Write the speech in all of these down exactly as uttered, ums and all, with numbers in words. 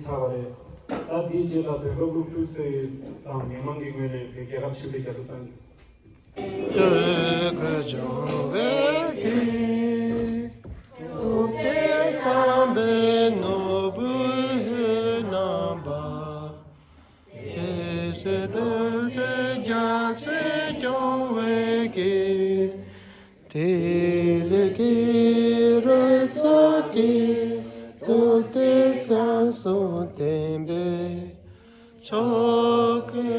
ཚར་བ་རེད། ད་འདིའི་རྗེས་ལ་བོད་སྐད་སློབ་ཕྲུག་ཚོས་དང་མི་མང་གི་ངོས་ནས་བོད་རྒྱལ་ཁབ་ཆེད་དུ་རྒྱབ་སྐྱོར་གཏང་གི། དེ་ལས་ཀྱི་རོལ་ཚོགས་ཀྱི་ཐུགས་ཏེ་སངས་སུ་བསྟན་པའི་ཆོ་གའི་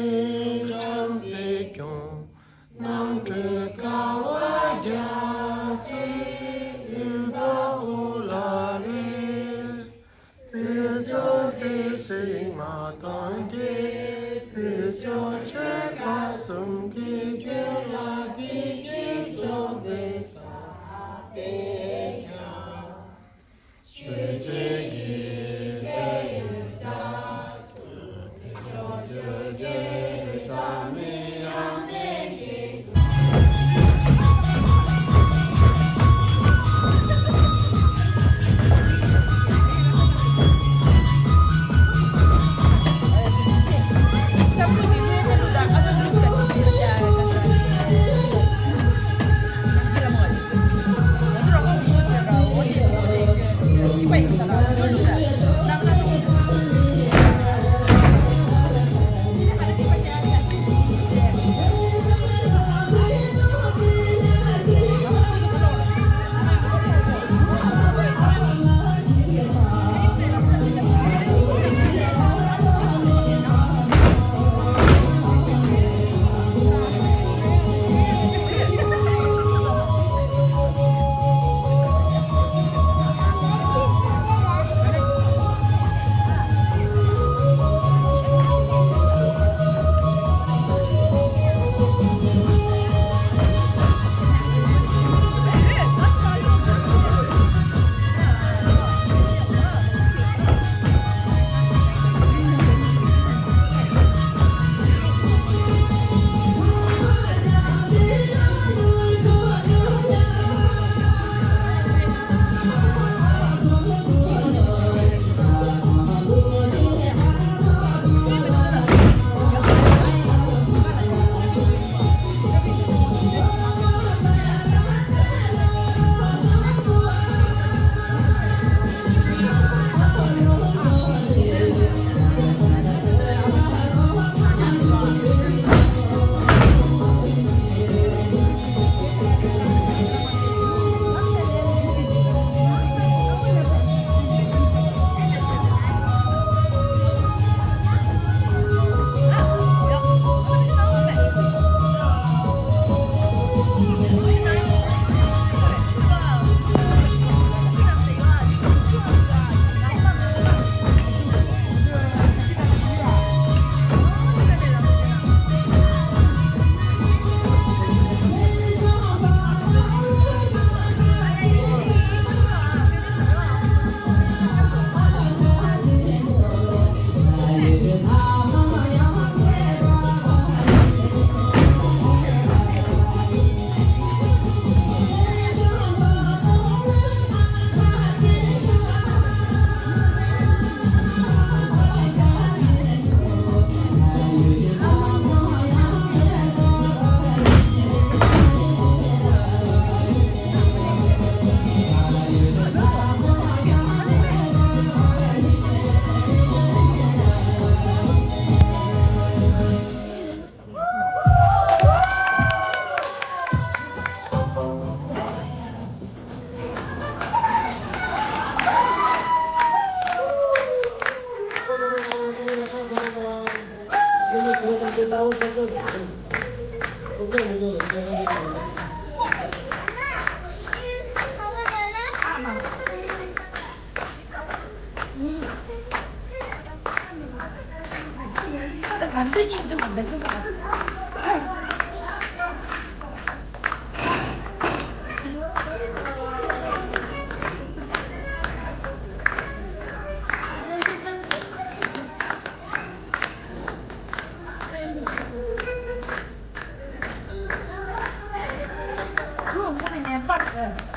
བྱམས་བརྩེ་སྐྱོང་རྣམ་གྲོལ་དཀའ་བ་རྒྱ་མཚོའི་དབུས་ལྟ་བུ་ལ་རེ། བོད་ལྗོངས་བདེ་སྲུང་མ་དང་བདེ། བོད་ལྗོངས་ཆོལ་ཁ་གསུམ་གྱི་རྒྱུད་ལ་བདེ་སྐྱིད་འབྱུང་བའི་ས་དེ་ཀྱང་ཆོས་ཚིག་གི་སྒྲ་ཡོད་ཀྱང་།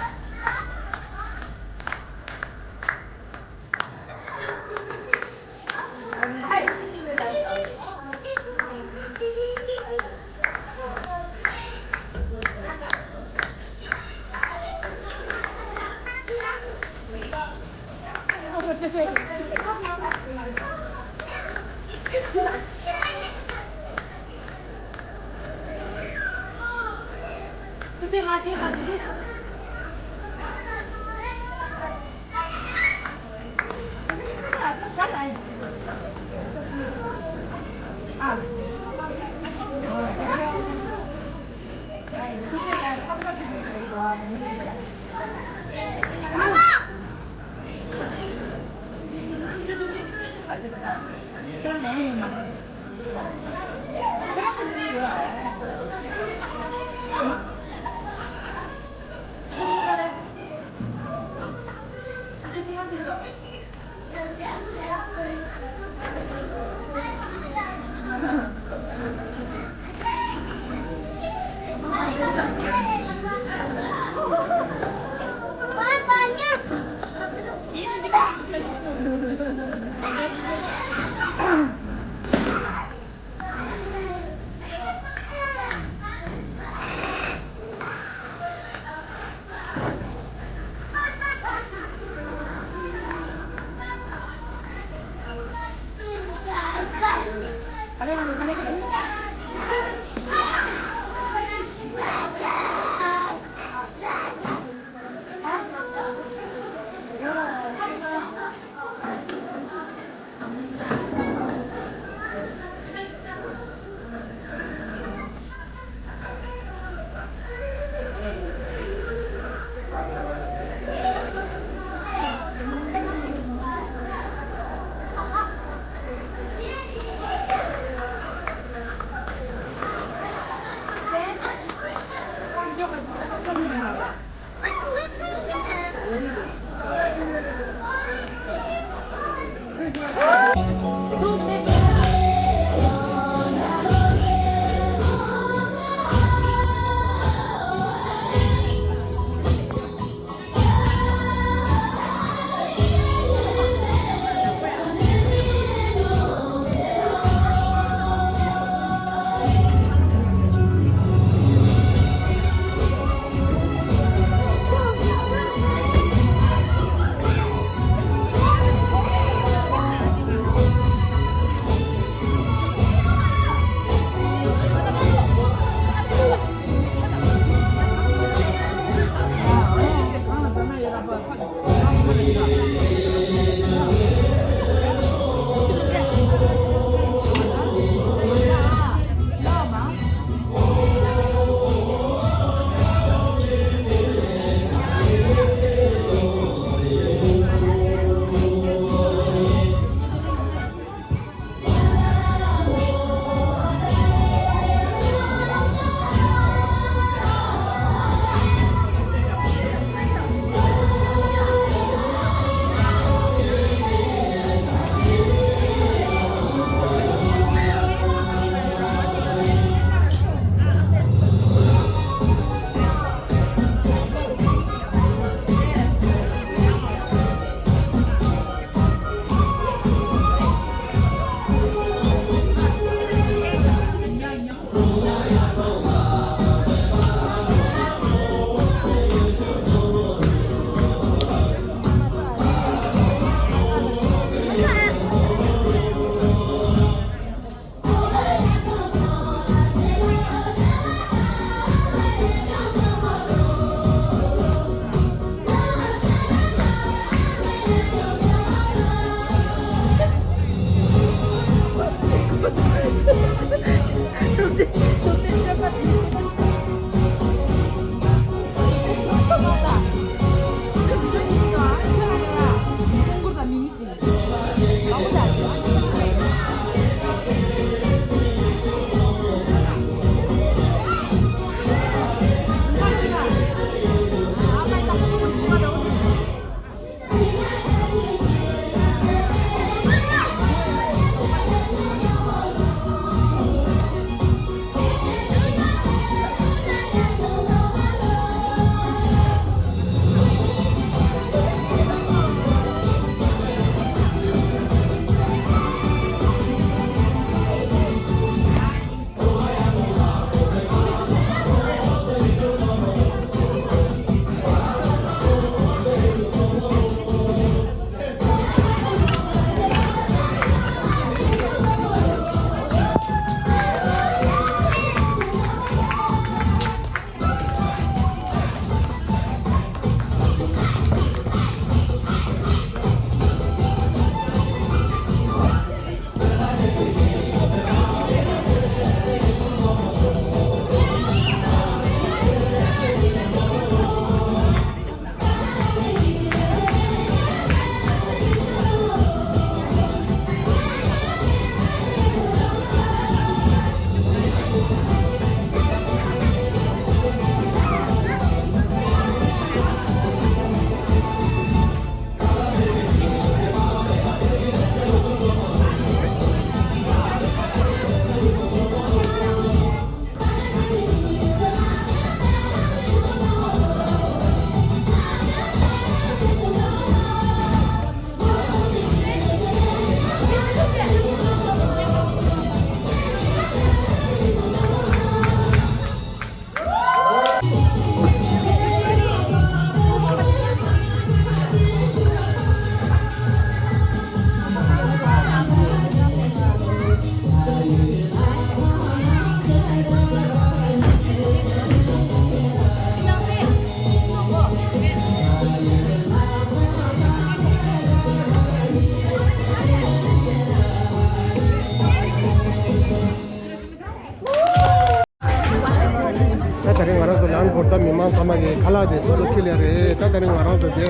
ཁ་ལག་དེ་སོ་སོ་ཁྱེར་ལེ་རེད། ད་ད་རིང་ང་རང་ཚོ་དེ་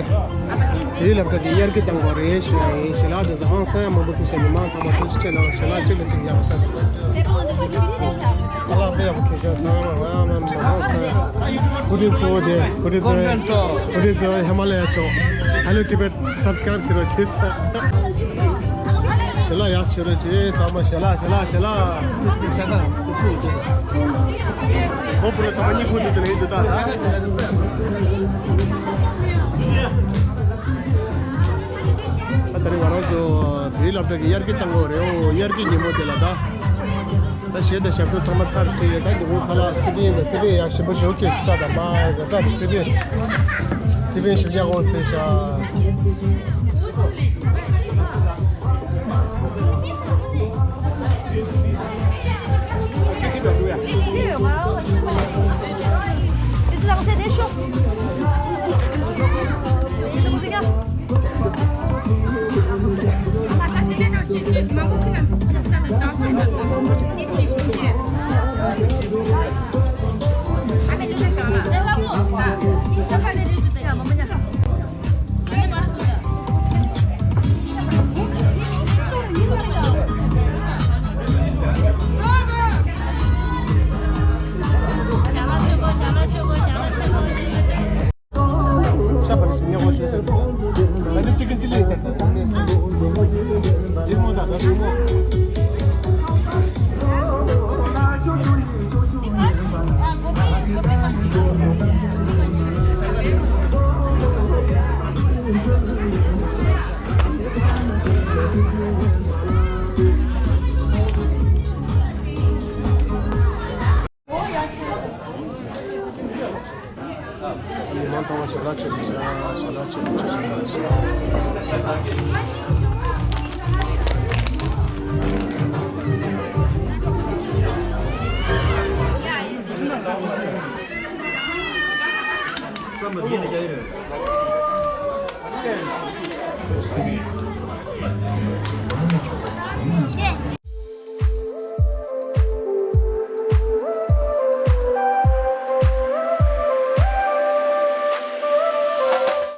དེའི་ལམ་ཁ་དེ་དབྱར་གྱི་གཏམ་དགོས་རེད་ཞུ་ཡ་ཡིན། ཞལ་ལག་དེ་ཚོ་ཧང་སང་ཡ་མང་པོ་ཁྱེར་ཤག་ནི་མང་ཚང་མ་ཐུགས་རྗེ་ཆེ་གནང་། ཞལ་ལག་གཅིག་ལ་གཅིག་ཡག་པོ་ལྟ། ཁ་ལག་དཔེ་ཡག་པོ་ཁྱེར་ཤག་ཚང་མ་ང་མ་མ་ཧང་སང་ཡ། སྐུ་མགྲོན་གཙོ་བོ་དེ་སྐུ་མགྲོན་གཙོ་བོ་ཧི་མ་ལ་ཡ་ཕྱོགས། Hello Tibet subscribe བྱེད་རོགས་བྱེད་ས། ཞལ་ལག་ཡག་ཆེ་རེད་ཅེ་ཚང་མ་ཞལ་ལག་ཞལ་ལག་ཞལ་ལག་ཁོ་བོ་ཚང་མ་གཉིད་ཁུག་འདུག་དེ་ནས་འདུག་ད། ད་ད་རེས་ང་རང་ཚོ་བོད་སློབ་གྲྭ་གི་དབྱར་སྐྱིད་བཏང་གི་ཡོད་རེད། འོ་དབྱར་སྐྱིད་ཉིན་མོ་དེ་ལ་ད། ད་གཞས་དང་ཞབས་བྲོ་ཚང་མ་ཚར་བྱས་ཡོད། ད་ཉིན་གུང་ཁ་ལག་སི་པན་དང་སི་པན་ཡག་ཞིམ་པོ་ཞིག་སྐྱེལ་ཞིག་ད། ད་མ་ར་ད་སི་པན་སི་པན་ཞིམ་ཡག་འོང་ཟེར་ཤག་ཤ་བར་ཞིག་ཉེ་བོ་ཞུ་ཟེར། ད་ནི་ཅི་གིན་ཅི་ལས་ཟེར། ད་ནི་སུ་ལས་ཇིལ་མོ་དང་ད་ཇིལ་མོ། མི་མང་ཚང་མ་ཞལ་ལག་མཆོད་ཀྱི་ཤག་ཞལ་ལག་མཆོད་ཀྱི་ཤག་ཞལ་ལག་མཆོད་ཀྱི་ཤག